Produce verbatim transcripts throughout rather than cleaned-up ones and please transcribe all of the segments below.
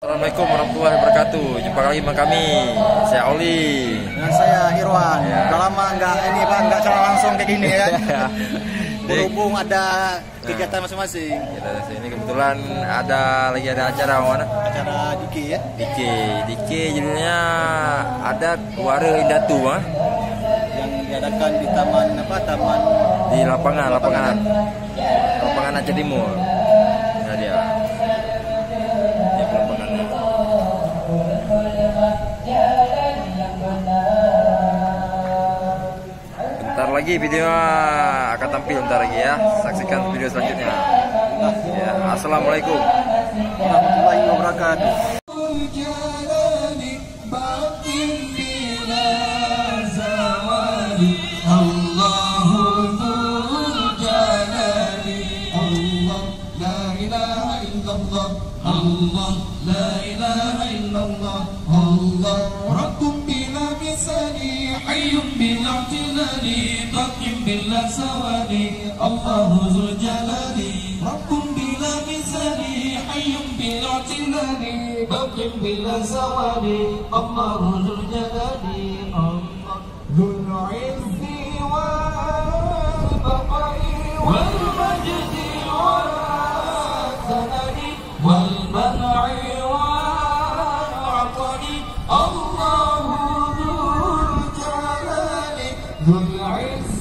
Assalamualaikum warahmatullahi wabarakatuh. Jumpa lagi dengan kami, saya Oli. Dengan saya Irwan. Ya. Udah lama nggak ini, Bang, nggak siaran langsung kayak gini, ya kan? Jadi, berhubung ada kegiatan masing-masing. Kita di sini kebetulan ada lagi ada acara mana? Acara D K, ya? D K. D K judulnya Adat Waroh Indatu, ah. Yang diadakan di taman apa? Taman Di lapangan, lapangan. Lapangan Aceh Timur. Nah, dia. Dia lapangannya. Bentar lagi video akan tampil bentar lagi ya. Saksikan video selanjutnya. Ya, assalamualaikum warahmatullahi wabarakatuh. الله، لا إله إلا الله، الله، رب بلا مثال، حي بلا اعتلال، باق بلا زوال، الله ذو الجلال، رب بلا مثال، حي بلا اعتلال، باق بلا زوال، الله ذو الجلال، الله. ذو العز والبقاء والمجد والثناء والمنع والعطاء. الله ذو الجلال، ذو العز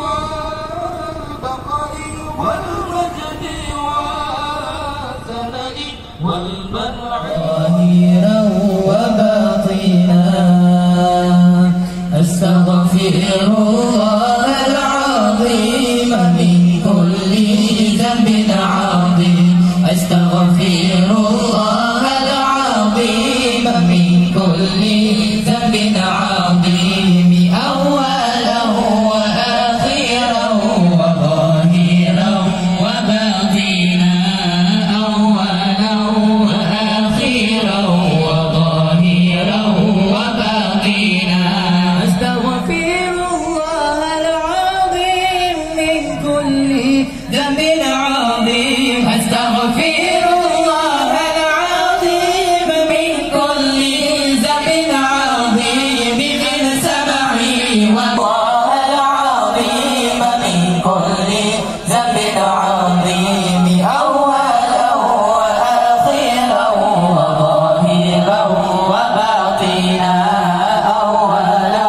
والبقاء والمجد والثناء والمنع ظاهرا وباطنا. أستغفر الله العظيم من كل ذنب عظيم. أستغفر الله العظيم من كل ذنب عظيم. أولا وآخرا وظاهرا وباطنا، أولا وآخرا وظاهرا وباطنا. أستغفر الله العظيم من كل ذنب عظيم. أستغفر الله العظيم من كل ذنب عظيم من سبعي و الله العظيم من كل ذنب عظيم أولا وآخرا وظاهرا وباطنا، أولا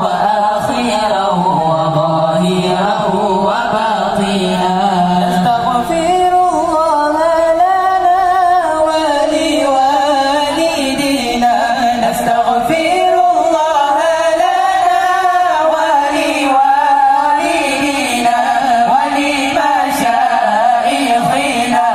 وآخرا وظاهرا وباطنا. نستغفر الله لنا ولوالدينا، نستغفر الله لنا ولوالدينا ولمشايخنا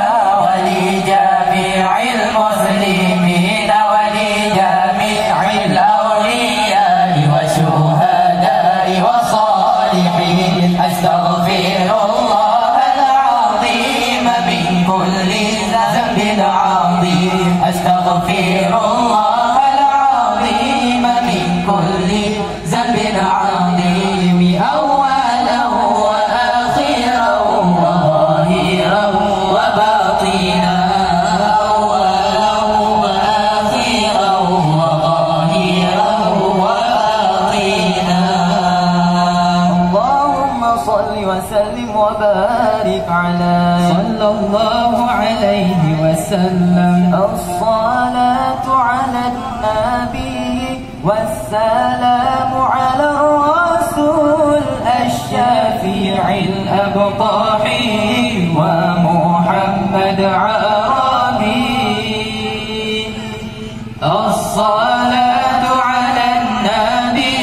ولجميع المسلمين ولجميع الأولياء والشهداء والصالحين. أستغفر الله العظيم من كل ذنب عظيم. أستغفر الله العظيم من كل ذنب عظيم أولا وآخرا وظاهرا وباطنا، أولا وآخرا وظاهرا وباطنا. اللهم صل وسلم وبارك على صلى الله عليه وسلم. الصلاة على النبي والسلام على الرسول الشفيع الأبطحي ومحمد عربي. الصلاة على النبي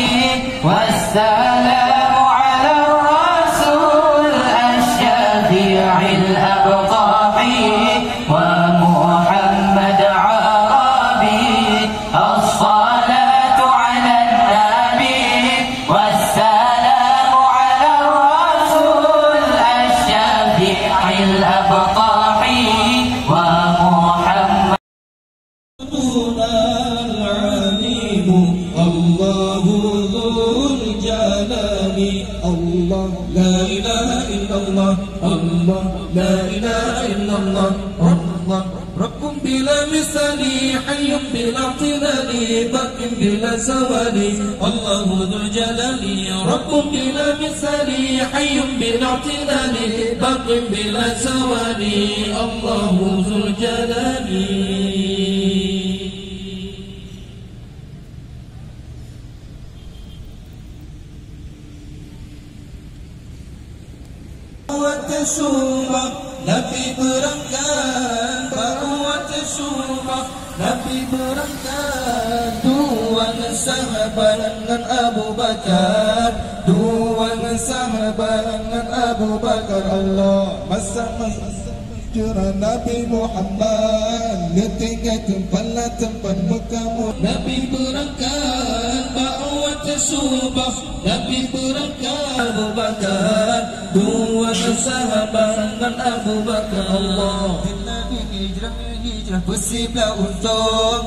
والسلام على الرسول الشفيع الأبطحي ومحمد عربي. الصلاة على النبي والسلام على الرسول الشفيع الأبطحي ومحمد. ربنا العليم الله ذو الجلال الله لا إله إلا الله الله لا إله إلا الله الله رب بلا مثال، حي بلا اعتلال، باق بلا زوال. الله ذو الجلال، رب بلا مثال، حي بلا اعتلال، باق بلا زوال. الله ذو الجلال. Watée suba Nabi beurangkat, bak watée suba Nabi beurangkat, dua ngon sahabat ngon Abu Bakar, dua ngon sahabat ngon Abu Bakar. Allah, masa-masa Jurah Nabi Muhammad, neutinggai teumpat lam teumpat meukamu. Nabi beurangkat bak watée suba, Nabi beurangkat Abu Bakar, dua sahabat ngon Abu Bakar. Allah. Nabi hijrah, hijrah beusiblah untông.